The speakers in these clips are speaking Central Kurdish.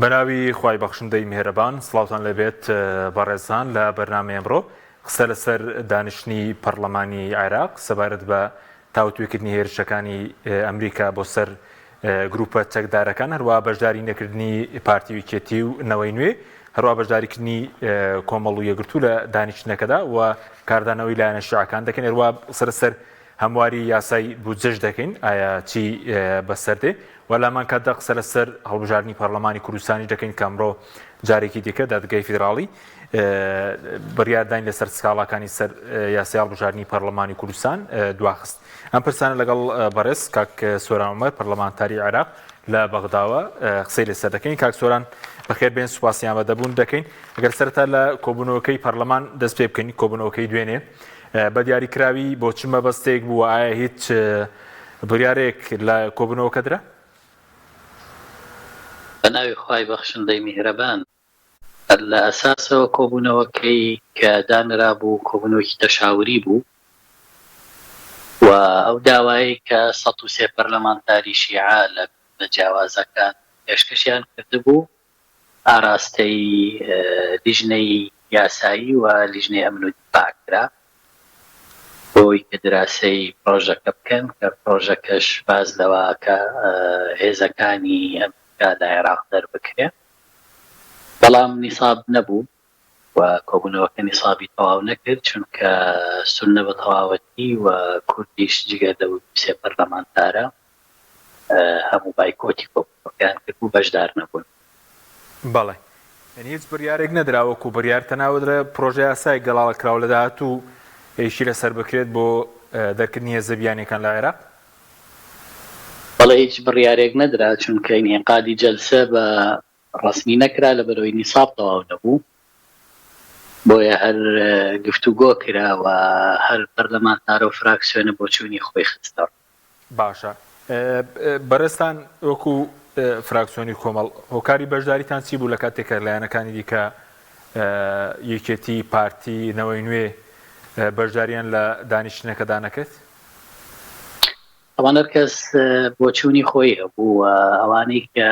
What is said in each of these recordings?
بەناوی خوای بەخشندەی میهرەبان سڵاوتان لێبێت بەڕێزان لە بەرنامەی ئەمڕۆ قسە لەسەر دانیشتنی پەڕلەمانی عێراق سەبارەت بە تاوتوێکردنی هێرشەکانی ئەمریکا بۆ سەر گروپە چەکدارەکان هەروە بەشداری نەکردنی پارتی ویکێتی و نەوەی نوێ هەروە بەشداریکردنی کۆمەڵ و یەگرتوو لە دانیشتنەکەدا و کاردانەوەی لایەنە شیعەکان دەکەن هەروە قسە لەسەر هەمواری یاسای بودجەش دەکەین ئایا چی بەسەر دێ و لامان کاتدا قسە لەسەر هەڵبژاردنی پەرلەمانی کوردستانی دەکەین کە ئەمڕۆ جارێکی دیکە دادگای فیدراڵی بڕیارداین لەسەر سکاڵاکانی سەر یاسای هەڵبژاردنی پەرلەمانی کوردستان دواخست. ئەم پرسانە لەگەڵ بەڕێز کاک سۆران عومەر پەرلەمانتاری عێراق لە بەغداوە قسەی لەسەر دەکەین. کاک سۆران بەخێر بێن سوپاسی ئامادەبوون دەکەین. ئەگەر سەرەتا لە کۆبوونەوەکەی پەرلەمان دەست پێ بکەین کۆبوونەوەکەی دوێنێ بە دیاریکراوی بۆ چ مەبەستێک بوو ئایا هیچ بڕیارێک لە کۆبوونەوەکە درا؟ بە ناوی خوای بەخشندەی میهرەبان. هەر لە ئەساسەوە کۆبوونەوەکەی کە دانرابوو کۆبوونەوەکی تەشاوری بوو و ئەو داوایەی کە 103 پەرلەمانتاری شیعە لە کوتلە جیاوازەکان پێشکەشیان کردبوو ئاراستەی لیژنەی یاسایی و لیژنەی ئەمن و دیفاع کرا بۆ ئەوەی کە دراسەی پرۆژەکە بکەن کە پرۆژەکەش باس لەوە ئەکا هێزەکانی ئەمریکا لە عێراق دەربکرێ. بەڵام نیساب نەبوو و کۆبوونەوەکە نیسابی تەواو نەکرد، چونکە سوننە بە تەواوەتی و کوردیش جگە لەو سێ پەرلەمانتارە هەموو بایکۆتی کۆبوونەوەکەیان کرد و بەشدار نەبوون. بەڵێ. یانی هیچ بڕیارێک نەدرا وەکو بڕیار تەنها لە پرۆژە یاسایەک گەڵاڵە کراوە لە داهاتوو ئیشی لەسەر بکرێت بۆ دەرکردنی هێزە بیانیەکان لە عێراق؟ بەڵێ هیچ بڕیارێک نەدرا چونکە ئینعیقادی جەلسە بە ڕەسمی نەکرا لەبەرئەوەی نیساب تەواو نەبوو بۆیە هەر گفتوگۆ کرا و هەر پەرلەمانتارە و فراکسیۆنە بۆچوونی خۆی خستە ڕوو. باشە بەڕێزتان وەکو فراکسیۆنی کۆمەڵ هۆکاری بەشداریتان چی بوو لە کاتێک کە لایەنەکانی دیکە یەکێتی، پارتی، نەوەی نوێ بەشداریان لە دانیشتنەکەدا نەکرد؟ تەبعەن هەر کەس بۆچوونی خۆی هەبوو و ئەوانەی کە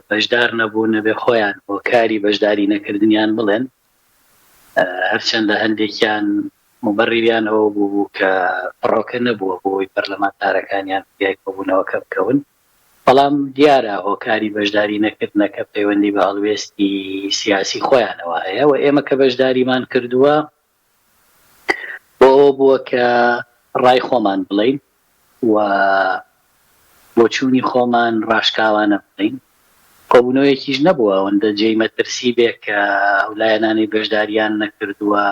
بەشدار نەبوون ئەبێ خۆیان هۆکاری بەشداری نەکردنیان بڵێن هەرچەندە هەندێکیان موبەڕیریان ئەوە بوو کە فڕۆکە نەبووە بۆ ئەوەی پەرلەمانتارەکانیان فریای کۆبوونەوەکە بکەون بەڵام دیارە هۆکاری بەشداری نەکردنەکە پەیوەندی بە هەڵوێستی سیاسی خۆیانەوە هەیە و ئێمە کە بەشداریمان کردووە بۆ ئەوە بووە کە ڕای خۆمان بڵێین و بۆچوونی خۆمان ڕاشکاوانە بڵێین. کۆبوونەوەیەکیش نەبووە ئەوەندە جێی مەترسی بێ کە ئەو لایەنانەی بەشدارییان نەکردووە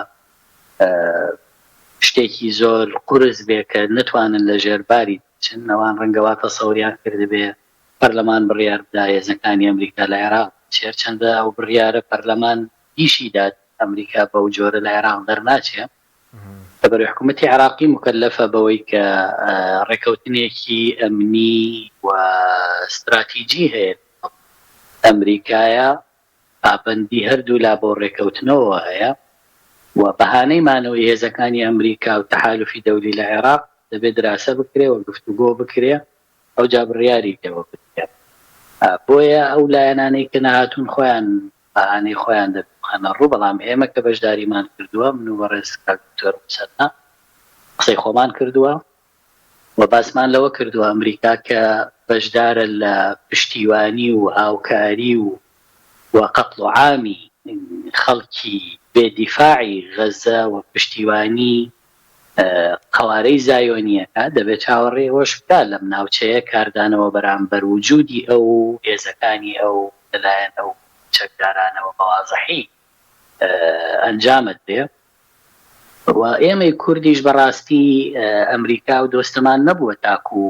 شتێکی زۆر قورس بێ کە نەتوانن لە ژێر باری بچن. ئەوان ڕەنگە وا تەسەوریان کردبێ پەرلەمان بڕیار بدا هێزەکانی ئەمریکا لە عێراق بچێ، هەرچەندە ئەو بڕیارە پەرلەمان یشی داد ئەمریکا بەو جۆرە لە عێراق دەرناچێ، لەبەرئەوەی حکوومەتی عێراقی موکەلەفە بەوەی کە ڕێکەوتنێکی ئەمنی و ستراتیجی هەیە لەگەڵ ئەمریکایە، پابەندی هەردوولا بەو ڕێکەوتنەوە هەیە و بەهانەی مانەوەی هێزەکانی ئەمریکا و تەحالوفی دەولی لە عێراق دەبێ دراسە بکرێ و گفتوگۆ بکرێ ئەوجا بڕیاری لێوە بدرێ. بۆیە ئەو لایەنانەی کە نەهاتوون خۆیان بەهانەی خۆیان دەبێ بخەنە ڕوو، بەڵام ئێمە کە بەشداریمان کردووە، من و بەڕێز کاک دکتۆر موسەننا قسەی خۆمان کردووە و باسمان لەوە کردووە ئەمریکا کە بەشدارە لە پشتیوانی و هاوکاری و و قەتڵ و عامی خەڵکی بێ دیفاعی غەزە و پشتیوانی قەوارەی زایۆنییەکە، دەبێ چاوەڕێی ئەوەش بکا لەم ناوچەیە کاردانەوە بەرامبەر وجودی ئەو و هێزەکانی ئەو لەلایەن ئەو چەکدارانەوە بە وازحی ئەنجام ئەدرێ و ئێمەی کوردیش بەڕاستی ئەمریکا و دۆستەمان نەبووە تاکو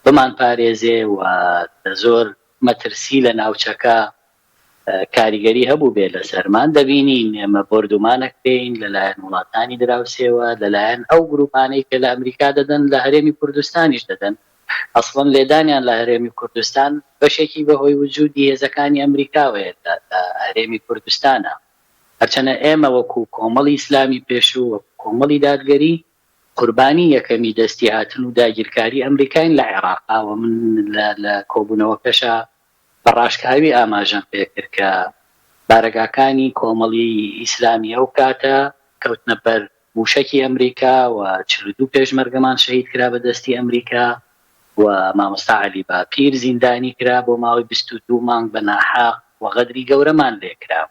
بمانپارێزێ و لە زۆر مەترسی لە ناوچەکە کاریگەری هەبووبێ لەسەرمان، دەبینین ئێمە بۆردومان ئەکرێین لەلایەن وڵاتانی دراوسێوە، لەلایەن ئەو گروپانەی کە لە ئەمریکا دەدەن لە هەرێمی کوردستانیش دەدەن، ئەسڵەن لێدانیان لە هەرێمی کوردستان بەشێکی بەهۆی وجودی هێزەکانی ئەمریکاوەیە لە هەرێمی کوردستانا، هەرچەنە ئێمە وەکو کۆمەڵی ئیسلامی پێشوو، وەکو کۆمەڵی دادگەری قوربانی یەکەمی دەستی هاتن و داگیرکاری ئەمریکاین لە عێراقا و من لە کۆبوونەوەکەشا. بە ڕاشکاوی ئاماژەم پێکرد کە بارەگاکانی کۆمەڵی ئیسلامی ئەو کاتە کەوتنە بەر مووشەکی ئەمریکا و 42 پێشمەرگەمان شەهید کرا بە دەستی ئەمریکا و مامۆستا عەلی باپیر زیندانی کرا بۆ ماوەی 22 مانگ بە ناحەق و غەدری گەورەمان لێکرا.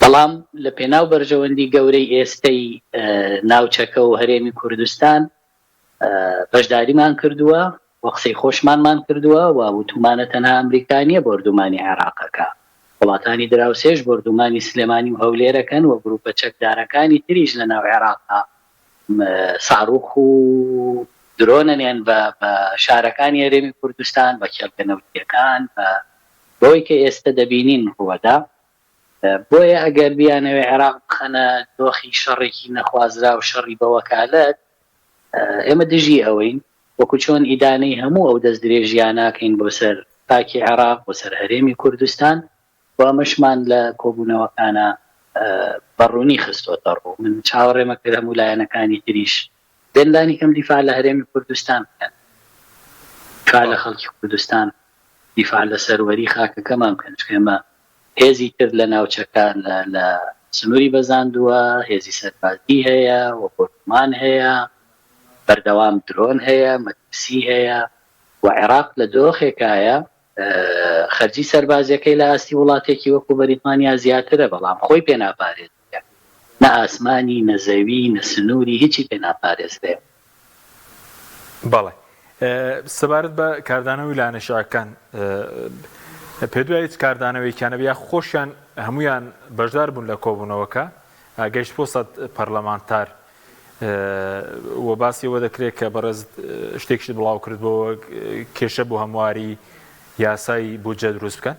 بەڵام لە پێناو بەرژەوەندی گەورەی ئێستەی ناوچەکە و هەرێمی کوردستان بەشداریمان کردووە و قسەی خۆشمانمان کردووە و وتومانە تەنها ئەمریکا نییە بۆردومانی عێراق ئەکا، وڵاتانی دراوسێش بۆردومانی سلێمانی و هەولێر ئەکەن و گروپە چەکدارەکانی تریش لە ناو عێراقا ساروخ و درۆن ئەنێن بە شارەکانی هەرێمی کوردستان، بە کێڵگە نەوتییەکان، بە بەوەی کە ئێستە دەبینین ڕووەدا. بۆیە ئەگەر بیانەوێ عێراق بخەنە دۆخی شەڕێکی نەخوازراو، شەڕی بە وەکالەت، ئێمە دژی ئەوەین. وەکو چۆن ئیدانەی هەموو ئەو دەستدرێژییانە ئەکەین بۆ سەر خاکی عێراق، بۆ سەر هەرێمی کوردستان و ئەمەشمان لە کۆبوونەوەکانا بە ڕوونی خستۆتە ڕوو. من چاوەڕێم ئەکرد هەموو لایەنەکانی تریش بێن لانیکەم دیفاع لە هەرێمی کوردستان بکەن، دیفاع لە خەڵکی کوردستان بکەن. دیفاع لە سەروەری خاکەکەمان بکەن، چونکە ئێمە هێزی تر لە ناوچەکە لە سنووری بەزاندووە، هێزی سەربازی هەیە و بۆردومان هەیە، بەردەوام درۆن هەیە، مەترسی هەیە و عێراق لە دۆخێکایە خەرجی سەربازیەکەی لە ئاستی وڵاتێکی وەکو بەریتانیا زیاترە، بەڵام خۆی پێ ناپارێزرێ، نە ئاسمانی، نە زەوی، نە سنووری، هیچی پێ ناپارێزرێ. بەڵێ. سەبارەت بە کاردانەوەی لایەنە شیعەکان، پێت وایە هیچ کاردانەوەیەکیان هەبێ یا خۆشیان هەموویان بەشدار بوون لە کۆبوونەوەکە، گەیشت بۆ سەد پەرلەمانتار و باسی ئەوە دەکرێت کە بەڕێزت شتێکیشت بڵاو کردبۆوە کێشە بۆ هەمواری یاسای بودجە دروست بکەن؟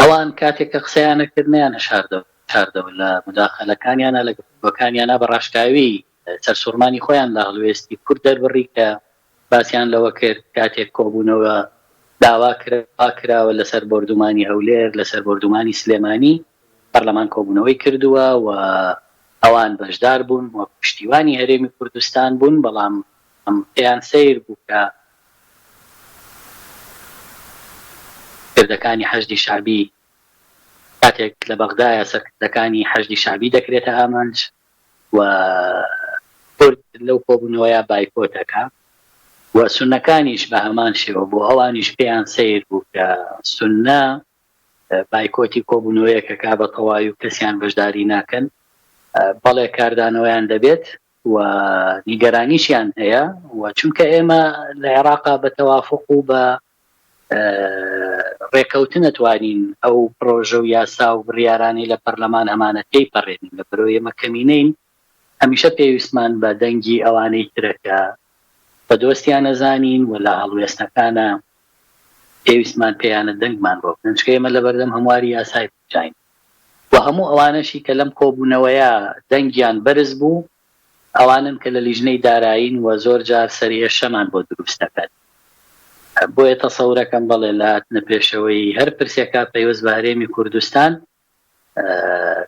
ئەوان کاتێک کە قسەیان ئەکرد نەیانەشاردەوە لە موداخەلەکانیانا لە گفتوگۆکانیانا بە ڕاشکاوی سەرسوڕمانی خۆیان لە هەڵوێستی کورد دەربڕی کە باسیان لەوە کرد کاتێک کۆبوونەوە داوا کراوە لەسەر بۆردومانی هەولێر، لەسەر بۆردومانی سلێمانی، پەرلەمان کۆبوونەوەی کردووە و ئەوان بەشدار بوون و پشتیوانی هەرێمی کوردستان بوون، بەڵام پێیان سەیر بوو کە سەرکردەکانی حەشدی شەعبی کاتێک لە بەغدایە سەرکردەکانی حەشدی شەعبی دەکرێتە ئامانج و کورد لەو کۆبوونەوەیە بایکۆت ئەکا و سوننەکانیش بە هەمان شێوە بۆ ئەوانیش پێیان سەیر بوو کە سوننە بایکۆتی کۆبوونەوەیەک ئەکا بە تەواوی و کەسیان بەشداری ناکەن بەڵێ کاردانەوەیان دەبێت و نیگەرانیشیان هەیە و چونکە ئێمە لە عێراقا بە تەوافق و بە ڕێکەوتن ئەتوانین ئەو پڕۆژە و یاسا و بڕیارانەی لە پەرلەمان هەمانە تێیپەڕێنین، لەبەرئەوەی ئێمە کەمینەین هەمیشە پێویستمان بە دەنگی ئەوانەی ترە کە بە دۆستیان ئەزانین و لە هەڵوێستەکانا پێویستمان پێیانە دەنگمان بۆ بدەن، چونکە ئێمە لەبەردەم هەمواری یاسای بودجاین و هەموو ئەوانەشی کە لەم کۆبوونەوەیە دەنگیان بەرز بوو ئەوانەن کە لە لیژنەی دارایین و زۆر جار سەرئێشەمان بۆ دروست دەکەن. بۆیە تەسەورەکەم بەڵێ لە هاتنە پێشەوەی هەر پرسێکا پەیوەست بە هەرێمی کوردستان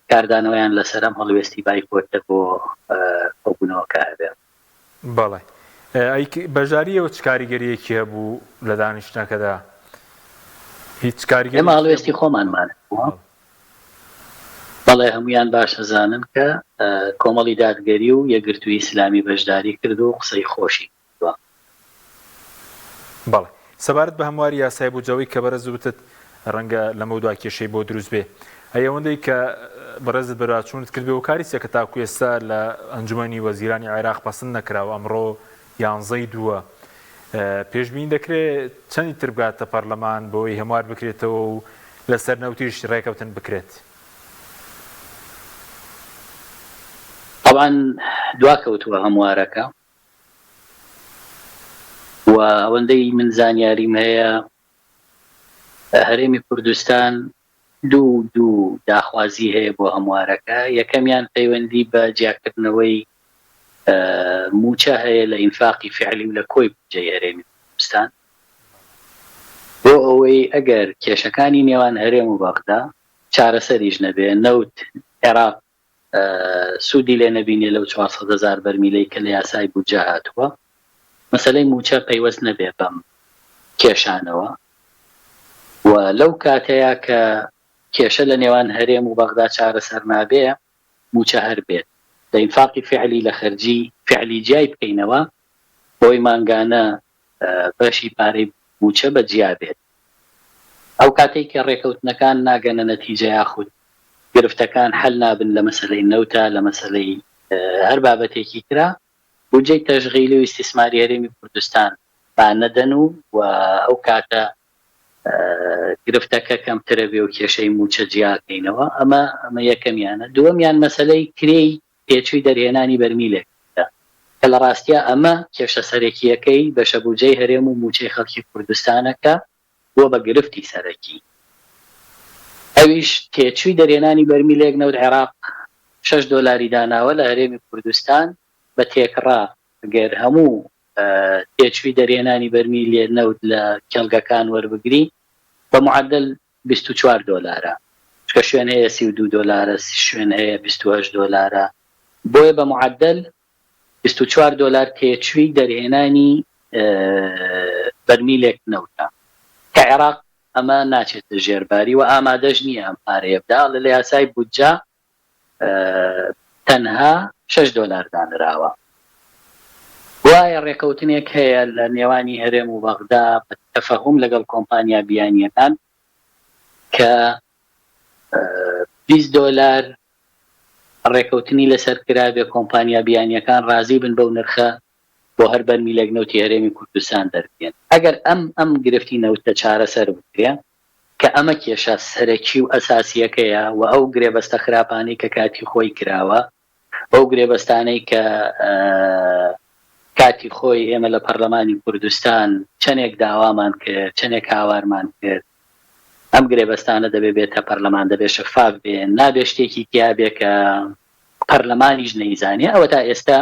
کاردانەوەیان لەسەر ئەم هەڵوێستی بایکۆتە بۆ کۆبوونەوەکە هەبێ. بەڵێ. ئەی بەشداری ئێوە چ کاریگەرییەکی هەبوو لە دانیشتنەکەدا؟ هیچ ئێمە کاریگەرییەکی هەڵوێستی هەبوو؟ خۆمانمان هەبووە. بەڵێ. بەڵێ هەموویان باش ئەزانن کە کۆمەڵی دادگەری و یەکگرتووی ئیسلامی بەشداری کرد و قسەی خۆشی کردووە. بەڵێ. سەبارەت بە هەمواری یاسای بودجەوەی کە بەڕێزت وتت ڕەنگە لەمەودوا کێشەی بۆ دروست بێ. ئەی ئەوەندەی کە بەڕێزت بەدواچوونت کردبێ هۆکاری چیە کە تاکو ئێستا لە ئەنجومەنی وەزیرانی عێراق پەسند نەکراوە ئەمڕۆ یانزەی دووە پێشبینی دەکرێ چەندی تر بگاتە پەرلەمان بۆی هەموار بکرێتەوە و لەسەر نەوتیش ڕێکەوتن بکرێت؟ تەبعەن دواکەوتووە هەموارەکە و ئەوەندەی من زانیاریم هەیە هەرێمی کوردستان دوو دوو داخوازی هەیە بۆ هەموارەکە، یەکەمیان پەیوەندی بە جیاکردنەوەی مووچە هەیە لە ئینفاقی فیعلی و لە کۆی بودجەی هەرێمی کوردستان بۆ ئەوەی ئەگەر کێشەکانی نێوان هەرێم و بەغدا چارەسەریش نەبێ نەوت عێراق سوودی لێ نەبینێ لەو 400 هەزار بەرمیلەی کە لە یاسای بودجە هاتووە مەسەلەی مووچە پەیوەست نەبێ بەم. کێشانەوە و لەو کاتەیا کە کێشە لە نێوان هەرێم و بەغدا چارەسەر نابێ مووچە هەر بێت لە ئینفاقی فیعلی لە خەرجی فیعلی جیای بکەینەوە بۆی مانگانە بەشی پارەی مووچە بە جیا بێت. ئەو کاتەی کە ڕێکەوتنەکان ناگەنە نەتیجە یاخود گرفتەکان حەل نابن لە مەسەلەی نەوتا لە مەسەلەی هەر بابەتێکی ترا بودجەی تەشغیلی و ئیستیسماری هەرێمی کوردستان با نەدەن و و ئەو کاتە گرفتەکە کەمترە بێ و کێشەی مووچە جیاکەینەوە ئەمە ئەمە یەکەمیانە دووەمیان مەسەلەی کرێی تێچووی دەرهێنانی بەرمیلێک کە لە ڕاستیا ئەمە کێشە سەرەکییەکەی بەشە بودجەی هەرێم و مووچەی خەڵکی کوردستانە کە بووە بە گرفتی سەرەکی ئەویش تێچووی دەرهێنانی بەرمیلێک نەوت عێراق شەش دۆلاری داناوە لە هەرێمی کوردستان بە تێکڕا گەر هەموو تێچووی دەرهێنانی بەرمیلێ نەوت لە کێڵگەکان وەربگری بە معەدەل 24 دۆلارە چونکە شوێن هەیە 32 دۆلارە شوێن هەیە 28 دۆلارە بۆیە بە معەدەل 24 دۆلار تێچووی دەرهێنانی بەرمیلێک نەوتە کە عێراق ئەمە ناچێتە ژێرباری و ئامادەش نییە ئەم پارەیە بدا لە یاسای بودجە تەنها شەش دۆلار دانراوە. گوایە ڕێکەوتنێک هەیە لە نێوانی هەرێم و بەغدا بە تەفەهوم لەگەڵ کۆمپانیا بیانییەکان کە 20 دۆلار ڕێکەوتنی لەسەر کرابێ کۆمپانیا بیانییەکان ڕازی بن بەو نرخە بۆ هەر بەرمیلێک نەوتی هەرێمی کوردستان دەربێن. ئەگەر ئەم ئەم گرفتی نەوتە چارەسەر بکرێ کە ئەمە کێشە سەرەکی و ئەساسییەکەیە و ئەو گرێبەستە خراپانەی کە کاتی خۆی کراوە، ئەو گرێبەستانەی کە کاتی خۆی ئێمە لە پەرلەمانی کوردستان چەندێک داوامان کرد، چەندێک هاوارمان کرد، ئەم گرێبەستانە دەبێ بێتە پەرلەمان، دەبێ شەفاف بێ، نابێ شتێکی تیا بێ کە پەرلەمانیش نەیزانێ، ئەوەتا ئێستا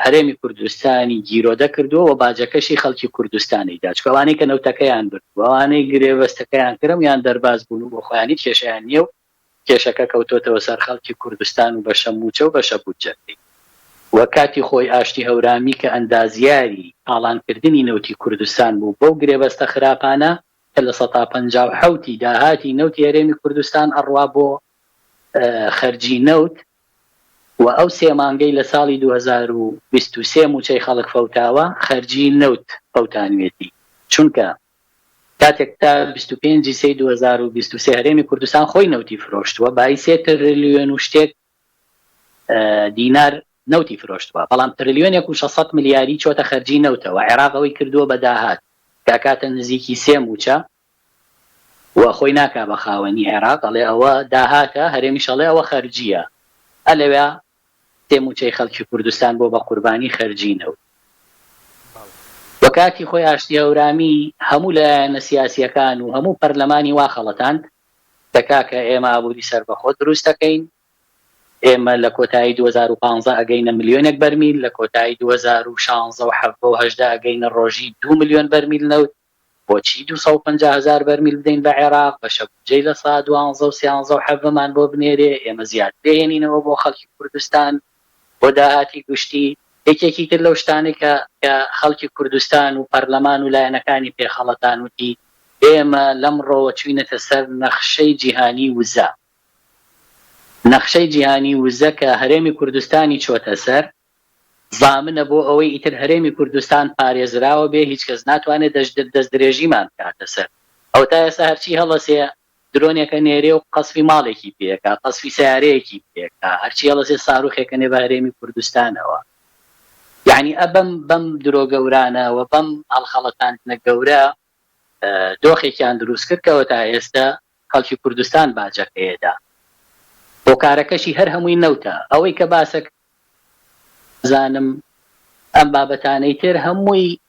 هەرێمی کوردستانی گیرۆدە کردووە و باجەکەشی خەڵکی کوردستان ئەیدا، چونکە ئەوانەی کە نەوتەکەیان برد و ئەوانەی گرێبەستەکەیان کرد هەموویان دەرباز بوون و بۆ خۆیان هیچ کێشەیان نییە و کێشەکە کەوتۆتەوە سەر خەڵکی کوردستان و بەشە مووچە و بەشە بودجەکەی و کاتی خۆی ئاشتی هەورامی کە ئەندازیاری تاڵانکردنی نەوتی کوردستان بوو بەو گرێبەستە خراپانە کە 57% ی داهاتی نەوتی هەرێمی کوردستان ئەڕوا بۆ خەرجی نەوت و ئەو سێ مانگەی لە ساڵی 2023 مووچەی خەڵک فەوتاوە خەرجی نەوت فەوتانوێتی چونکە کاتێک تا 25 ی سێی 2023 هەرێمی کوردستان خۆی نەوتی فرۆشتووە بایی سێ ترلیۆن و شتێک دینار نەوتی فرۆشتووە بەڵام ترلیۆنێک و 600 ملیاری چۆتە خەرجی نەوتەوە عێراق ئەوەی کردووە بە داهات کە ئەکاتە نزیکی سێ مووچە و خۆی ناکا بە خاوەنی عێراق ئەڵێ ئەوە داهاتە هەرێمیش ئەڵێ ئەوە خەرجییە ئەلەوێ سێ مووچەی خەڵکی کوردستان بۆ بە قوربانی خەرجی نەوت و کاتی خۆی ئاشتی هەورامی هەموو لایەنە سیاسییەکان و هەموو پەرلەمانی وا خەڵەتاند کە کاکە ئێمە ئابووری سەربەخۆ دروست دەکەین ئێمە لە کۆتایی 2015 ئەگەینە ملیۆنێک بەرمیل لە کۆتایی 2016 و 17 و 18 ئەگەینە ڕۆژی 2 ملیۆن بەرمیل نەوت بۆچی 250 هەزار بەرمیل بدەین بە عێراق، بەشە بودجەی لە سا دوانزە و سیانزە و حەڤدەمان بۆ بنێرێ، ئێمە زیاتر ئەهێنینەوە بۆ خەڵکی کوردستان، بۆ داهاتی گشتی. یەکێکی تر لەو شتانەی کە کە خەڵکی کوردستان و پەرلەمان و لایەنەکانی پێ خەڵەتان وتی، ئێمە لەمڕۆوە چووینەتە سەر نەخشەی جیهانی وزە. نەخشەی جیهانی وزە کە هەرێمی کوردستانی چۆتە سەر، زامنە بۆ ئەوەی ئیتر هەرێمی کوردستان پارێزراوە بێ هیچ کەس ناتوانێ دەستدرێژیمان بکاتە سەر. ئەوەتا ئێستا هەرچی هەڵەسێ درۆنێکە نێرێ و قەسفی ماڵێکی پێکا، قەسفی سەیارەیەکی پێکا، هەرچی هەڵەسێ ساروخێکە نێ بە هەرێمی کوردستانەوە. یەعنی ئە بەم بەم درۆ گەورانە و بەم هەڵخەڵەتاندنە گەورە دۆخێکیان دروست کرد کە ئەوەتا ئێستا خەڵکی کوردستان باجەکەیەدا. هۆکارەکەشی هەر هەمووی نەوتە. ئەوەی کە باسەکە زانم ئەم بابەتانەی تر هەمووی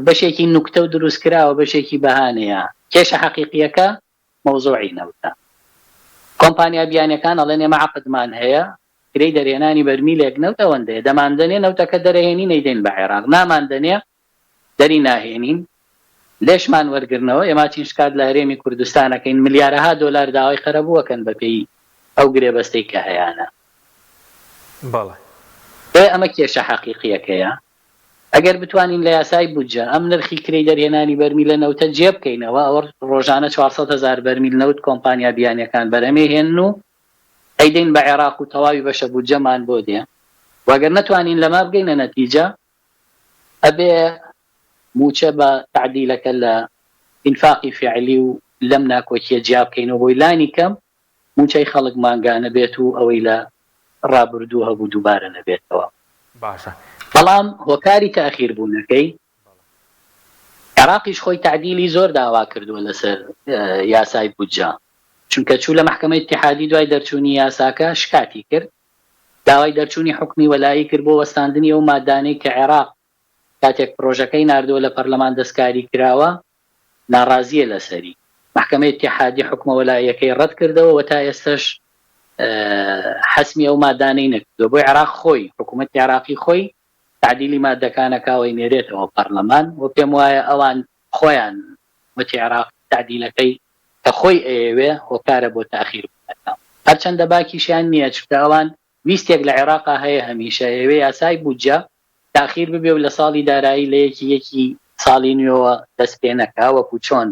بەشێکی نوکتە و دروستکراوە بەشێکی بەهانەیە کێشە حەقیقیەکە مەوزوعی نەوتە کۆمپانیا بیانیەکان ئەڵێن ئێمە عەقدمان هەیە کرێی دەرهێنانی بەرمیلێک نەوت ئەوەندەیە دەماندەنێ نەوتەکە دەرەهێنین ئەیدەین بە عێراق ناماندەنێ دەری ناهێنین لێشمان وەرگرنەوە ئێمە چین شکات لە هەرێمی کوردستان ئەکەین ملیارەها دۆلار داوای قەرەبوو ئەکەن بەپێی ئەو گرێبەستەی کە هەیانە. بەڵێ. بۆیە ئەمە کێشە حەقیقیەکەیە. ئەگەر بتوانین لە یاسای بودجە ئەم نرخی کرێی دەرهێنانی بەرمیلە نەوتە جێ بکەینەوە ئەوە ڕۆژانە 400 هەزار بەرمیل نەوت کۆمپانیا بیانیەکان بەرهەمێهێنن و ئەیدەین بە عێراق و تەواوی بەشە بودجەمان بۆ دێ و گەر نەتوانین لەمە بگەینە نەتیجە ئەبێ مووچە بە تەعدیلەکە لە ئینفاقی فیعلی و لەم ناکۆکیە جیا بکەینەوە بۆی لانی کەم مووچەی خەڵک مانگانە بێت و ئەوەی لە ڕابردوو هەبوو دووبارە نەبێتەوە. باشە. بەڵام هۆکاری تاخیر بوونەکەی عێراقیش خۆی تەعدیلی زۆر داوا کردووە لەسەر یاسای بودجە چونکە چوو لە مەحکەمەی ئیتیحادی دوای دەرچوونی یاساکە شکاتی کرد داوای دەرچوونی حوکمی وەلائی کرد بۆ وەستاندنی ئەو مادانەی کە عێراق کاتێک پرۆژەکەی ناردووە لە پەرلەمان دەستکاری کراوە ناڕازییە لەسەری. مەحکەمەی ئیتیحادی حوکمە وەلائیەکەی ڕەت کردەوە و تا ئێستەش حەسمی ئەو مادانەی نەکردووە. بۆیە عێراق خۆی، حکوومەتی عێراقی خۆی تەعدیلی مادەکان ئەکا و ئەینێرێتەوە پەرلەمان و پێم وایە ئەوان خۆیان حکوومەتی عێراق تەعدیلەکەی کە خۆی ئەیەوێ هۆکارە بۆ تاخیر بوونەکە. هەرچەندە باکیشیان نییە چونکە ئەوان ویستێک لە عێراقا هەیە هەمیشە ئەیەوێ یاسای بودجە تاخیر ببێ و لە ساڵی دارایی لە یەکی یەکی ساڵی نوێوە دەست پێ نەکا وەکو چۆن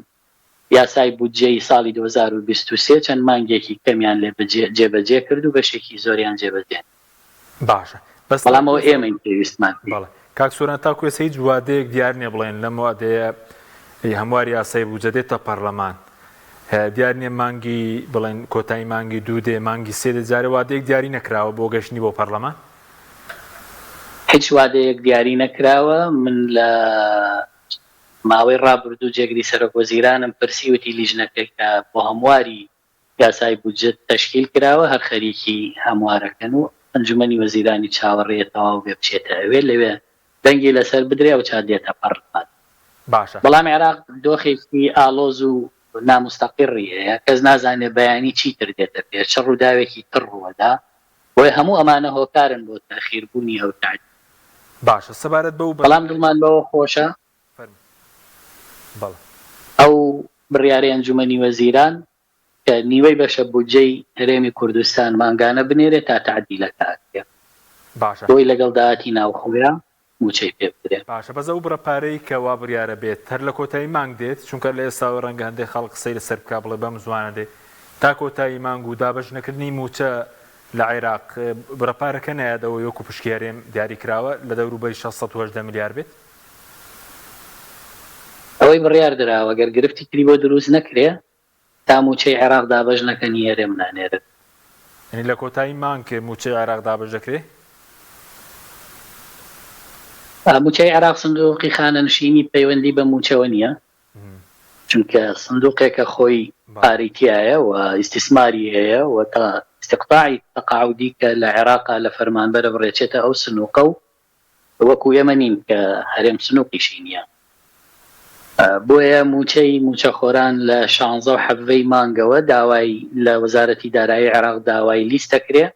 یاسای بودجەی ساڵی 2023 چەند مانگێکی کەمیان لێ جێبەجێ کرد و بەشێکی زۆریان جێبەجێ نەکرد. باشە بەس بەڵام ئەوە ئێمەین پێویستمان پێی. بەڵێ کاک سۆران تاکو ئێستا هیچ وادەیەک دیار نییە بڵێن لەم وادەیە هەمواری یاسای بودجە دێتە پەرلەمان دیار نییە مانگی بڵێن کۆتایی مانگی دوو دێ مانگی سێ دێ جارێ وادەیەک دیاری نەکراوە بۆ گەشتنی بۆ پەرلەمان؟ هیچ وادەیەک دیاری نەکراوە، من لە ماوەی ڕابردوو جێگری سەرۆک وەزیرانم پرسی وتی لیژنەکەی کە بۆ هەمواری یاسای بودجە تەشکیل کراوە هەر خەریکی هەموارەکەن و ئەنجومەنی وەزیرانی چاوەڕێیە تەواو بێ بچێتە ئەوێ لەوێ دەنگی لەسەر بدرێ ئەوچا دێتە پەڕلەمان. باشە. بەڵام عێراق دۆخێکی ئاڵۆز و ناموستەقیڕی هەیە، کەس نازانێ بەیانی چی تر دێتە پێش، چ ڕووداوێکی تر ڕووەدا، بۆیە هەموو ئەمانە هۆکارن بۆ تەئخیر بوونی ئەو تەعدیلە. باشە سەبارەت بەو بەڵام بڕیارەی. دڵمان بەوە خۆشە. فەرموو. بەڵێ. ئەو بڕیارەی ئەنجومەنی وەزیران کە نیوەی بەشە بودجەی هەرێمی کوردستان مانگانە بنێرێ تا تەعدیلەکە ئەکرێ. باشە. بۆی لەگەڵ داهاتی ناوخۆیا مووچەی پێ بدرێ. باشە بەس ئەو بڕە پارەی کە وا بڕیارە بێت هەر لە کۆتایی مانگ دێت؟ چونکە لە ئێستاوە ڕەنگە هەندێک خەڵک قسەی لەسەر بکا بڵێ بەم زوانە دێ تا کۆتایی مانگ و دابەش نەکردنی مووچە لە عێراق بڕە پارەکە نایەت ئەوەی وەکو پشکی هەرێم دیاری کراوە لە دەوروبەری 618 ملیار بێت؟ ئەوەی بڕیار دراوە گەر گرفتی تری بۆ دروست نەکرێ تا مووچەی عێراق دابەش نەکەن هی هەرێم نانێرن. یانی لە کۆتایی مانگ مووچەی عێراق دابەش دەکرێ؟ مووچەی عێراق سندوقی خانەنشینی پەیوەندی بە مووچەوە نییە، چونکە سندوقێکە خۆی پارەی تیایە و ئیستیسماری هەیە و تا ئیستیقتاعی تەقاعودی کە لە عێراقا لە فەرمانبەرە بڕێچێتە ئەو سنوقە و وەکو ئێمە نین کە هەرێم سنوقیشی نییە. بۆیە مووچەی مووچەخۆران لە شانزە و حەڤەی مانگەوە داوای لە وەزارەتی دارایی عێراق داوای لیست ئەکرێ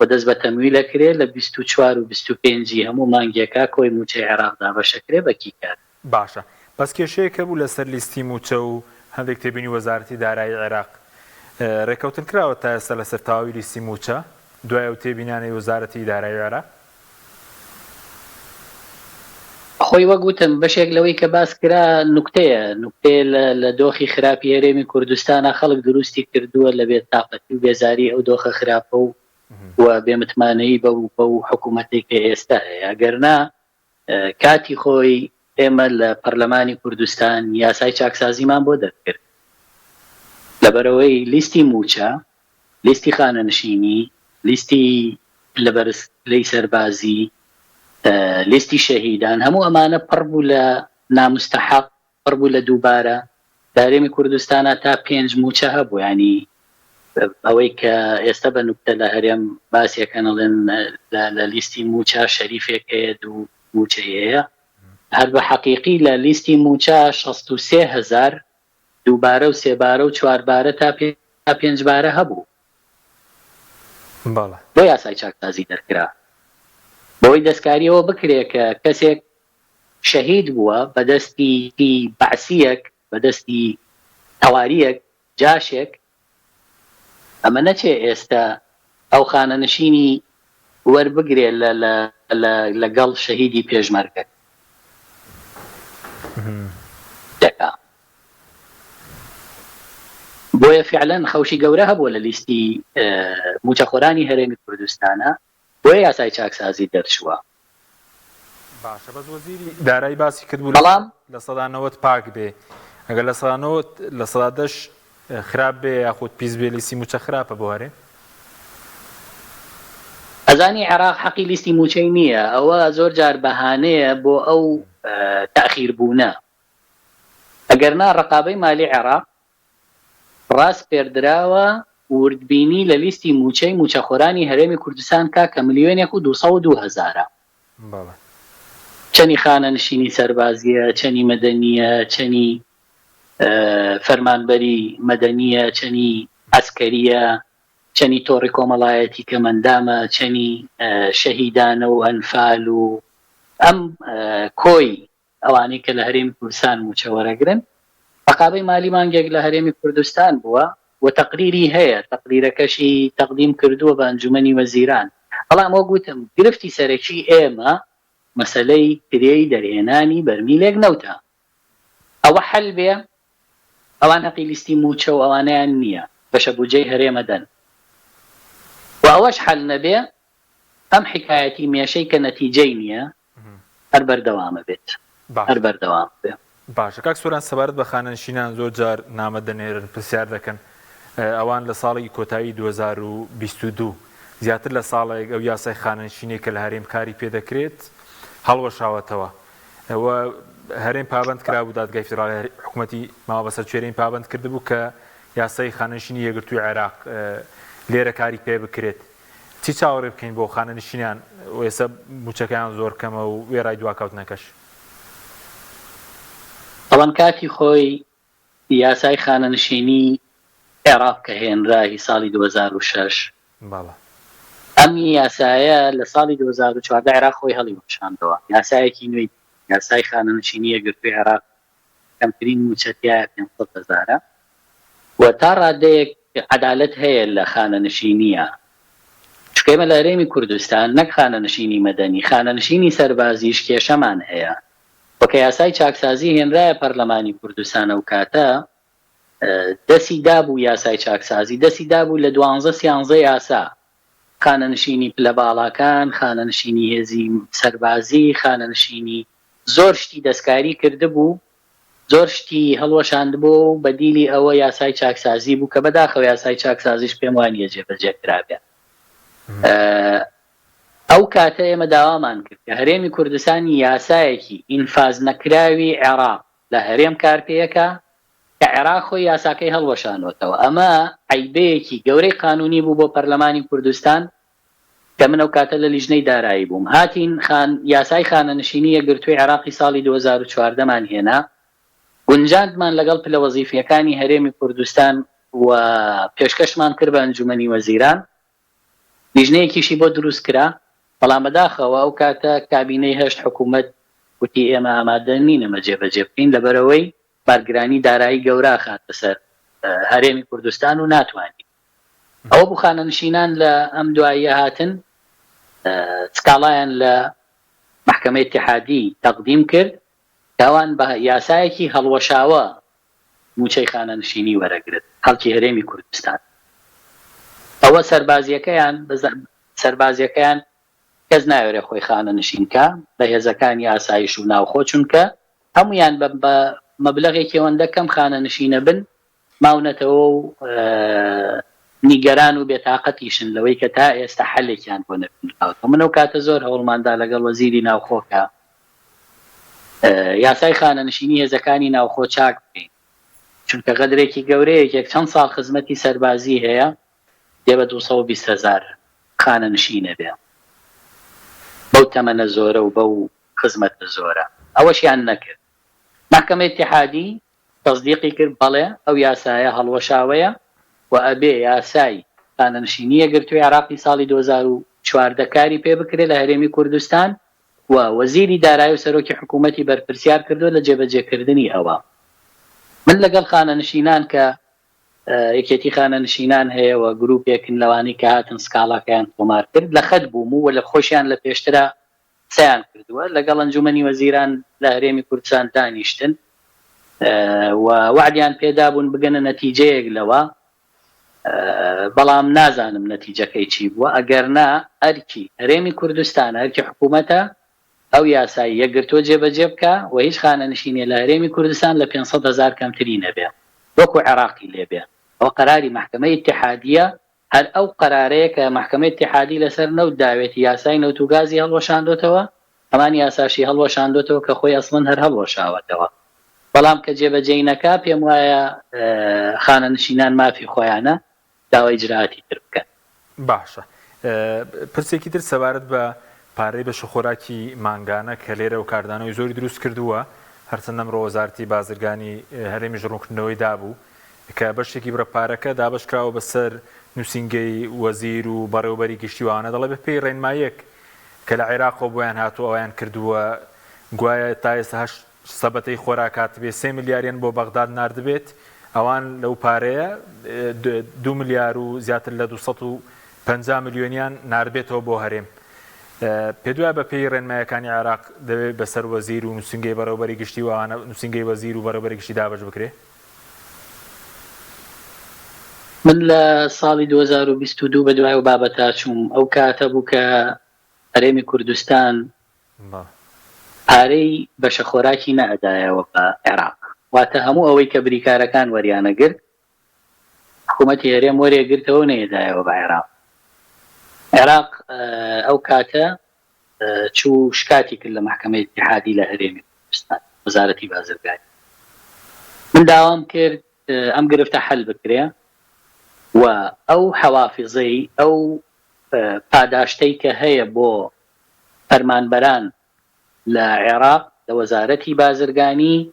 و دەست بە تەمویل ئەکرێ لە 24 و 25 ی هەموو مانگێکا کۆی مووچەی عێراق دابەش ئەکرێ بە کیکار. باشە بەس کێشەیەک هەبوو لەسەر لیستی مووچە و هەندێک تێبینی وەزارەتی دارایی عێراق رێکەوتن کراوە تا ئێستا لەسەر تەواوی لیستی مووچە دوای ئەو تێبینانەی وەزارەتی دارایی عێراق؟ خۆی وەک وتم بەشێک لەوەی کە باس کرا نوکتەیە، نوکتەیە لە لە دۆخی خراپی هەرێمی کوردستانا خەڵک دروستی کردووە لە بێ تاقەتی و بێزاری ئەو دۆخە خراپە و و بێ متمانەیی بەو بەو حکوومەتەی کە ئێستا هەیە ئەگەر نا کاتی خۆی ئێمە لە پەرلەمانی کوردستان یاسای چاکسازیمان بۆ دەرکرد لەبەرئەوەی لیستی مووچە لیستی خانەنشینی لیستی پلە بەرز پلەی سەربازی، لیستی شەهیدان، هەموو ئەمانە پڕ بوو لە ناموستەحەق، پڕ بوو لە دووبارە، لە هەرێمی کوردستانا تا پێنج مووچە هەبوو، یانی ئەوەی کە ئێستا بە نوکتە لە هەرێم باسی ئەکەن ئەڵێن لە لیستی مووچە شەریفێک هەیە دوو مووچەی هەیە، هەر بە حەقیقی لە لیستی مووچە 63 هەزار دووبارە و سێبارە و چواربارە تا پێنجبارە هەبوو. بەڵێ. بۆ یاسای چاکسازی دەرکرا بەوەی دەستکاری ئەوە بکرێ کە کەسێک شەهید بووە بە دەستی بەعسییەک، بە دەستی تەوارییەک، جاشێک، ئەمە نەچێ ئێستە ئەو خانەنشینی وەربگرێ لە لە لە لەگەڵ شەهیدی پێشمەرگە. دەکا. بۆیە فیعلەن خەوشی گەورە هەبووە لە لیستی مووچەخۆرانی هەرێمی کوردستانا، بۆیە یاسای چاکسازی دەرچووە. باشە بەس وەزیری دارایی باسی کردبوو بەڵام. 90% پاک بێ ئەگەر 90% لە دەش خراپ بێ یاخود پیس بێ لیستی مووچە خراپە بۆ هەرێم؟ ئەزانی عێراق حەقی لیستی مووچەی نییە ئەوە زۆر جار بەهانەیە بۆ ئەو تەئخیر بوونە ئەگەرنا ڕەقابەی مالی عێراق ڕاسپێردراوە وردبینی لە لیستی مووچەی مووچەخۆرانی هەرێمی کوردستان کا کە ملیۆنێک و 202 هەزارە. بەڵێ. چەنی خانەنشینی سەربازییە، چەنی مەدەنییە، چەنی فەرمانبەری مەدەنییە، چەنی عەسکەرییە، چەنی تۆڕی کۆمەڵایەتی کەمئەندامە، چەنی شەهیدانە و ئەنفال و ئەم کۆی ئەوانەی کە لە هەرێمی کوردستان مووچە وەرەگرن. ڕەقابەی مالی مانگێک لە هەرێمی کوردستان بووە و تەقریری هەیە، تەقریرەکەشی تەقدیم کردووە بە ئەنجومەنی وەزیران. بەڵام وەک وتم گرفتی سەرەکی ئێمە مەسەلەی کرێی دەرهێنانی بەرمیلێک نەوتە. ئەوە حەل بێ ئەوان هەقی لیستی مووچە و ئەوانەیان نییە، بەشە بودجەی هەرێم ئەدەن و ئەوەش حەل نەبێ ئەم حیکایەتی مێشەی کە نەتیجەی نییە هەر بەردەوام ئەبێت، هەر باشە. بەردەوام ئەبێ. باشە کاک سۆران سەبارەت بە خانەنشینان زۆر جار نامە دەنێرن پرسیار دەکەن ئەوان لە ساڵی کۆتایی 2022 زیاتر لە ساڵێک ئەو یاسای خانەنشینەی کە لە هەرێم کاری پێ دەکرێت هەڵوەشاوەتەوە و هەرێم پابەند کرابوو دادگای فیدراڵی حکوومەتی ماوە بەسەر چێرین پابەند کردبوو کە یاسای خانەنشینی یەکگرتووی عێراق لێرە کاری پێ بکرێت چی چاوەڕێ بکەین بۆ خانەنشینان و ئێستا مووچەکەیان زۆر کەمە و وێڕای دواکەوتنەکەش؟ بەڵام کاتی خۆی یاسای خانەنشینی عێراق کە هێنرا هی ساڵی 2006 بەڵێ. ئەم یاسایە لە ساڵی 2014 عێراق خۆی هەڵیوەشاندەوە، یاسایەکی نوێی یاسای خانەنشینی یەکگرتووی عێراق کەمترین مووچە تیایە 500 هەزارە و تا ڕادەیەک عەدالەت هەیە لە خانەنشینییە، چونکە ئێمە لە هەرێمی کوردستان نەک خانەنشینی مەدەنی، خانەنشینی سەربازیش کێشەمان هەیە و کە یاسای چاکسازی هێنرایە پەرلەمانی کوردستان ئەوکاتە دەسی دابوو یاسای چاکسازی دەسی دابوو لە دوانزە سیانزە یاسا، خانەنشینی پلە باڵاکان، خانەنشینی هێزی سەربازی، خانەنشینی زۆر شتی دەستکاری کردبوو، زۆر شتی هەڵوەشاندبۆوە و بەدیلی ئەوە یاسای چاکسازی بوو کە بەداخەوە یاسای چاکسازیش پێم وانییە جێبەجێ کرابێ. ئەو کاتە ئێمە داوامان کرد کە هەرێمی کوردستان یاسایەکی ئینفاز نەکراوی عێراق لە هەرێم کار پێکا کە عێراق خۆی یاساکەی هەڵوەشانۆتەوە. ئەمە عەیبەیەکی گەورەی قانونی بوو بۆ پەرلەمانی کوردستان کە من ئەو کاتە لە لیژنەی دارایی بووم. هاتین خان یاسای خانەنشینی یەکگرتووی عێراقی ساڵی 2014 مان هێنا، گونجاندمان لەگەڵ پلە وەزیفییەکانی هەرێمی کوردستان و پێشکەشمان کرد بە ئەنجومەنی وەزیران. لیژنەیەکیشی بۆ دروست کرا، بەڵام بەداخەوە ئەو کاتە کابینەی هەشت حکوومەت وتی ئێمە ئامادە نین ئەمە جێبەجێ بکەین لەبەرئەوەی بارگرانی دارایی گەورە ئەخاتە سەر هەرێمی کوردستان و ناتوانین. ئەوە بوو خانەنشینان لە ئەم دواییە هاتن سکاڵایان لە مەحکەمەی ئیتیحادی تەقدیم کرد کە ئەوان بە یاسایەکی هەڵوەشاوە مووچەی خانەنشینی وەرەگرن خەڵکی هەرێمی کوردستان. ئەوە سەربازیەکەیان سەربازیەکەیان کەس ناوێرێ خۆی خانەنشین کا بە هێزەکانی ئاسایش و ناوخۆ چونکە هەموویان بە بە مەبلەغێکی ئەوەندە کەم خانەنشینە بن ماونەتەوە و نیگەران و بێتاقەتیشن لەوەی کە تا ئێستا حەلێکیان بۆ نەبینراوەتەوە. من ئەو کاتە زۆر هەوڵماندا لەگەڵ وەزیری ناوخۆ کە یاسای خانەنشینی هێزەکانی ناوخۆ چاک بکەین، چونکە غەدرێکی گەورەیە یەکێک چەند ساڵ خزمەتی سەربازی هەیە دێ بە 220 هەزار خانەنشینە بێ بەو تەمەنە زۆرە و بەو خزمەتە زۆرە. ئەوەشیان نەکرد. مەحکەمەی ئیتیحادی تەسدیقی کرد بەڵێ ئەو یاسایە هەڵوەشاوەیە و ئەبێ یاسای خانەنشینی یەکگرتووی عێراقی ساڵی 2014 کاری پێ بکرێت لە هەرێمی کوردستان و وەزیری دارایی و سەرۆکی حکوومەتی بەرپرسیار کردووە لە جێبەجێکردنی ئەوە. من لەگەڵ خانەنشینان کە یەکێتی خانەنشینان هەیە و گرووپێکن لەوانەی کە هاتن سکاڵاکەیان تۆمار کرد لە خەت بووم و لە خۆشیان لە پێشترا. قسەیان کردووە، لەگەڵ ئەنجومەنی وەزیران لە هەرێمی کوردستان دانیشتن و وەعدیان پێدابوون بگەنە نەتیجەیەک لەوە، بەڵام نازانم نەتیجەکەی چی بووە، ئەگەرنا ئەرکی هەرێمی کوردستانە، ئەرکی حکوومەتە ئەو یاسای یەکگرتووە جێبەجێ بکا و هیچ خانەنشینێ لە هەرێمی کوردستان لە 500 هەزار کەمتری نەبێ وەکو عێراقی لێ بێ. ئەوە قەراری مەحکەمەی ئیتیحادییە، هەر ئەو قەرارەیە کە مەحکەمەی ئیتیحادی لەسەر نەوت داوێتی، یاسای نەوت و گازی هەڵوەشاندۆتەوە، هەمان یاساشی هەڵوەشاندۆتەوە کە خۆی ئەسڵەن هەر هەڵوەشاوەتەوە. بەڵام کە جێبەجێی نەکا پێم وایە خانەنشینان مافی خۆیانە داوای ئیجرائاتی تر بکەن. باشە پرسێکی تر سەبارەت بە پارەی بەشەخۆراکی مانگانە کە لێرەوە کاردانەوەی زۆری دروست کردووە، هەرچەندە ئەمڕۆ وەزارەتی بازرگانی هەرێمیش ڕوونکردنەوەی دابوو کە بەشێکی بڕە پارەکە دابەش کراوە بەسەر نووسینگەی وەزیر و بەڕێوەبەری گشتی و ئەوانە دەڵێ بەپێی ڕێنماییەک کە لە عێراقەوە بۆیان هاتووە ئەویان کردووە گوایە تا ئێستا هەشت سەبەتەی خۆراک هاتبێ سێ ملیاریان بۆ بەغداد ناردبێت ئەوان لەو پارەیە دوو ملیار و زیاتر لە 250 ملیۆنیان ناردبێتەوە بۆ هەرێم. پێت وایە بە پێی ڕێنمایەکانی عێراق دەبێ بەسەر وەزیر و نووسینگەی بەڕێوەبەری گشتی و ئەوانە نووسینگەی وەزیر و بەڕێوەبەری گشتی دابەش بکرێ؟ من لە ساڵی 2022 بە دوای ئەو بابەتە چووم، ئەو کاتە بوو کە هەرێمی کوردستان پارەی بەشە خۆراکی نەئەدایەوە بە عێراق، واتە هەموو ئەوەی کە بریکارەکان وەریانەگرت حکوومەتی هەرێم وەرێگرتەوە و نەیەدایەوە بە عێراق. عێراق ئەو کاتە چوو شکاتی کرد لە مەحکەمەی ئیتیحادی لە هەرێمی کوردستان، وەزارەتی بازرگانی. من داوام کرد ئەم گرفتە حەل بکرێ و ئەو حەوافزەی، ئەو پاداشتەی کە هەیە بۆ فەرمانبەران لە عێراق، لە وەزارەتی بازرگانی،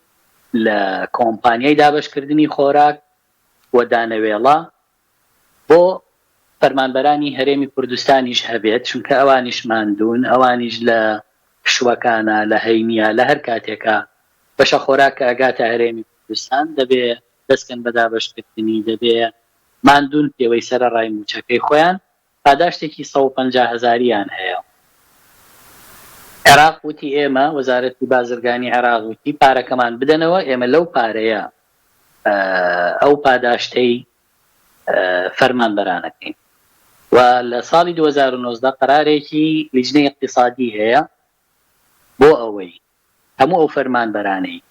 لە کۆمپانیای دابەشکردنی خۆراک و دانەوێڵە بۆ فەرمانبەرانی هەرێمی کوردستانیش هەبێت، چونکە ئەوانیش ماندوون، ئەوانیش لە پشووەکانا، لە هەینییە، لە هەر کاتێکا بەشە خۆراک کە ئەگاتە هەرێمی کوردستان دەبێ دەستکەن بە دابەشکردنی، دەبێ ماندوون پێوەی سەرەڕای مووچەکەی خۆیان پاداشتێکی 150 هەزاریان هەیە. عێراق وتی ئێمە، وەزارەتی بازرگانی عێراق وتی پارەکەمان بدەنەوە، ئێمە لەو پارەیە ئەو پاداشتەی فەرمانبەران ئەکەین و لە ساڵی 2019 قەرارێکی لیجنەی ئیقتیسادی هەیە بۆ ئەوەی هەموو ئەو فەرمانبەرانەی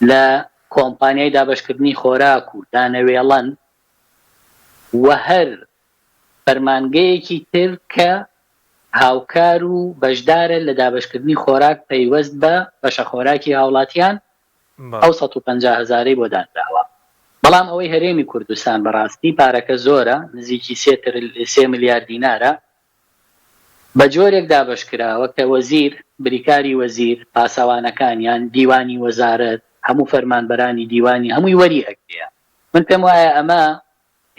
لە کۆمپانیای دابەشکردنی خۆراک و دانەوێڵەن و هەر فەرمانگەیەکی تر کە هاوکار و بەشدارە لە دابەشکردنی خۆراک پەیوەست بە بەشەخۆراکی هاوڵاتیان ئەو 150 هەزارەی بۆ دانراوە. بەڵام ئەوەی هەرێمی کوردستان بەڕاستی پارەکە زۆرە، نزیکی سێ ترل سێ ملیار دینارە، بە جۆرێک دابەشکراوە کە وەزیر، بریکاری وەزیر، پاسەوانەکانیان، دیوانی وەزارەت، هەموو فەرمانبەرانی دیوانی هەمووی وەری ئەگرێ. من پێم وایە ئەمە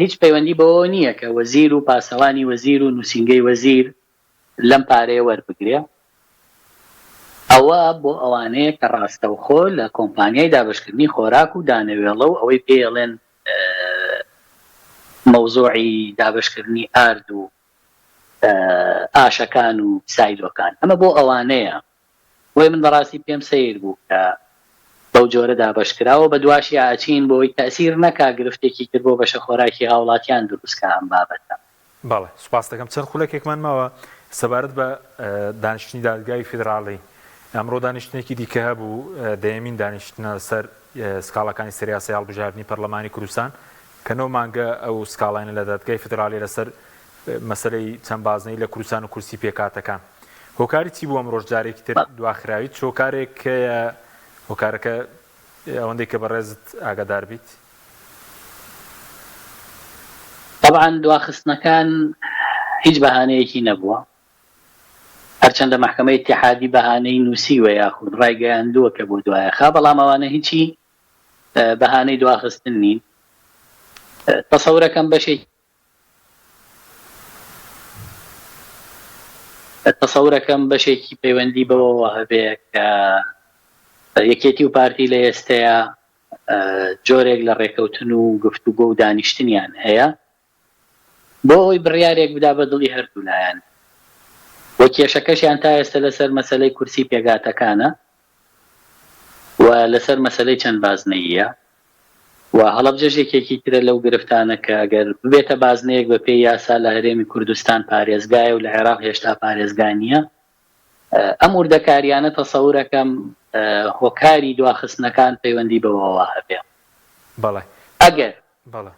هیچ پەیوەندی بەوەوە نییە کە وەزیر و پاسەوانی وەزیر و نووسینگەی وەزیر لەم پارەیە وەربگرێ، ئەوە بۆ ئەوانەیە کە ڕاستەوخۆ لە کۆمپانیای دابەشکردنی خۆراک و دانەوێڵە و ئەوەی پێی ئەڵێن مەوزوعی دابەشکردنی ئارد و ئاشەکان و سایلۆکان، ئەمە بۆ ئەوانەیە. بۆیە من بەڕاستی پێم سەیر بوو کە بەو جۆرە دابەش کراوە بە دواشیا ئەچین بۆی تەئسیر نەکا گرفتێکی تر بۆ بەشە خۆراکی هاوڵاتیان دروست کا ئەم بابەتە. بەڵێ سوپاست دەکەم چەند خولەکێکمان ماوە سەبارەت بە دانیشتنی دادگای فیدراڵی ئەمڕۆ دانیشتنێکی دیکە هەبوو دەیەمین دانیشتنە سەر سکاڵاکانی سەر یاسای هەڵبژاردنی پەرلەمانی کوردستان کە نۆ مانگە ئەو سکاڵانە لە دادگای فیدراڵی لەسەر مەسەلەی چەند بازنەی لە کوردستان و کورسی پێکهاتەکان هۆکاری چی بوو ئەمڕۆش جارێکی تر دواخراویت چ هۆکارێک هەیە هۆکارەکە ئەوەندەی کە بەڕێزت ئاگادار بیت؟ تەبعەن دواخستنەکان هیچ بەهانەیەکی نەبووە هەرچەندە مەحکەمەی ئیتیحادی بەهانەی نووسیوە یاخود ڕایگەیاندووە کە بۆ دوایەخا بەڵام ئەوانە هیچی بەهانەی دواخستن نین تەسەورەکەم بەشێکی تەسەورەکەم بەشێکی پەیوەندی بەوەوە هەبێ کە یەکێتی و پارتی لە ئێستەیە جۆرێک لە ڕێکەوتن و گفتوگۆ و دانیشتنیان هەیە بۆ ئەوەی بڕیارێک بدا بە دڵی هەردوو لایەن. و کێشەکەشیان تا ئێستە لەسەر مەسەلەی کورسی پێکهاتەکانە و لەسەر مەسەلەی چەند بازنەییە و هەڵەبجەش یەکێکی ترە لەو گرفتانە کە ئەگەر ببێتە بازنەیەک بە پێی یاسا لە هەرێمی کوردستان پارێزگایە و لە عێراق هێشتا پارێزگا نییە. ئەم وردەکاریانە تەسەورەکەم هۆکاری دواخستنەکان پەیوەندی بەوەوە هەبێ. بەڵێ. ئەگەر بەڵێ.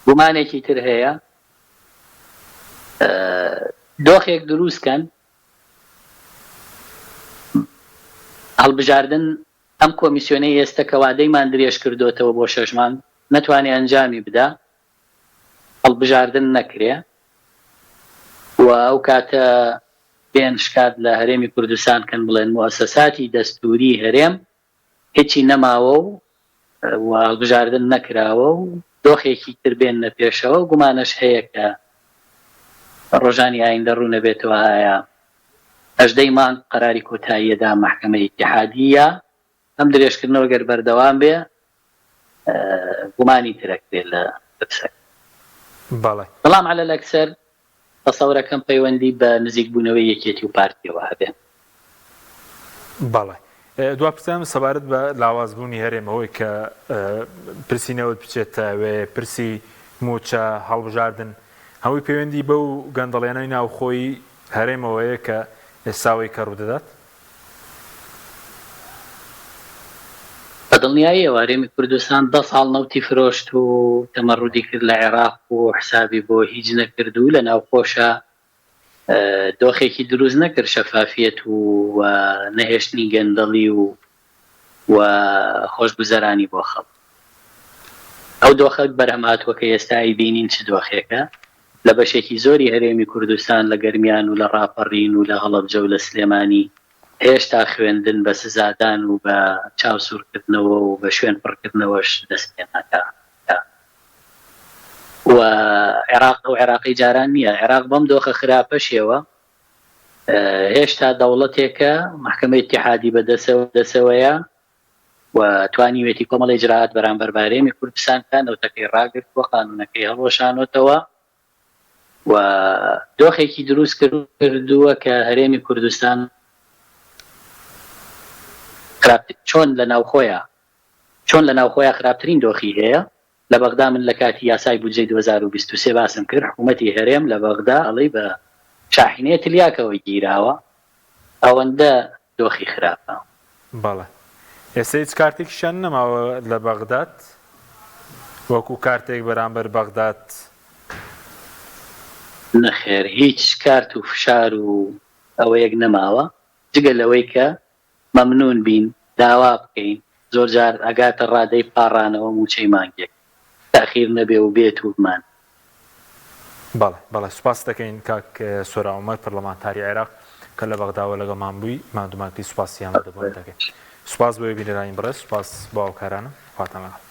گومانێکی تر هەیە دۆخێک دروست کەن هەڵبژاردن ئەم کۆمیسیۆنەی ئێستە کە وادەیمان درێژ کردۆتەوە بۆ شەش مانگ نەتوانێ ئەنجامی بدا هەڵبژاردن نەکرێ و ئەو کاتە بێن شکات لە هەرێمی کوردستان کەن بڵێن موئەسەساتی دەستووری هەرێم هیچی نەماوە و و هەڵبژاردن نەکراوە و دۆخێکی تر بێننە پێشەوە، گومانەش هەیە کە ڕۆژانی ئایندە ڕوونەبێتەوە ئایا هەژدەی مانگ قەراری کۆتاییەدا مەحکەمەی ئیتیحادی یا ئەم درێژکردنەوە گەر بەردەوام بێ گومانی تر ئەکرێ لە پرسەکە. بەڵێ. بەڵام عەلەل ئەکسەر تەسەورەکەم پەیوەندی بە نزیکبوونەوەی یەکێتی و پارتیەوە هەبێ. بەڵێ. دوا پرسیارم سەبارەت بە لاوازبوونی هەرێم، ئەوەی کە پرسی نەوت بچێتە وێ، پرسی مووچە، هەڵبژاردن، هەمووی پەیوەندی بەو گەندەڵیانەی ناوخۆی هەرێمەوەیە کە ئێستا ئەوەی کە ڕوودەدات؟ بە دڵنیاییەوە هەرێمی کوردستان دە ساڵ نەوتی فرۆشت و تەمەڕودی کرد لە عێراق و حسابی بۆ هیچ نەکرد و لە ناوخۆشا دۆخێکی دروست نەکرد شەفافیەت و نەهێشتنی گەندەڵی و و خۆشگوزەرانی بۆ خەڵک. ئەو دۆخە بەرهەمهاتووە کە ئێستا ئەیبینین چ دۆخێکە لە بەشێکی زۆری هەرێمی کوردستان لە گەرمیان و لە ڕاپەڕین و لە هەڵەبجە و لە سلێمانی هێشتا خوێندن بە سزادان و بە چاو سوورکردنەوە و بە شوێن پڕکردنەوەش دەست پێ ناکا. و عێراق ئەو عێراقەی جاران نییە. عێراق بەم دۆخە خراپەشیەوە هێشتا دەوڵەتێکە مەحکەمەی ئیتیحادی بە دەسەوەیە و توانیوێتی کۆمەڵی ئیجرائات بەرامبەر بە هەرێمی کوردستان بکات، نەوتەکەی ڕاگرتووە، قانوونەکەی هەڵوەشانۆتەوە و دۆخێکی دروست کردووە کە هەرێمی کوردستان خراپتر چۆن لە ناوخۆیە چۆن لە ناوخۆیە خراپترین دۆخی هەیە لە بەغدا من لە کاتی یاسای بودجەی 2023 باسم کرد حکوومەتی هەرێم لە بەغدا ئەڵێی بە شاحینەیە تلیاکەوە گیراوە ئەوەندە دۆخی خراپە. بەڵێ ئێستا هیچ کارتێکیشیان نەماوە لە بەغداد وەکو کارتێک بەرامبەر بەغداد؟ نەخێر هیچ کارت و فشار و ئەوەیەک نەماوە جگە لەوەی کە مەمنون بین داوا بکەین زۆر جار ئەگاتە ڕادەی پاڕانەوە موچەی مانگێک تاخیر نەبێ و بێت و بمان. بەڵێ بەڵێ سوپاست دەکەین کاک سۆران عومەر پەرلەمانتاری عێراق کە لە بەغداوە لەگەڵمان بووی ماندوومانکەی سوپاسی ئامادەبوونت دەکەین سوپاس بۆ بینەرانی بەڕێز سوپاس بۆ هاوکارانم خواتان لەگەڵ.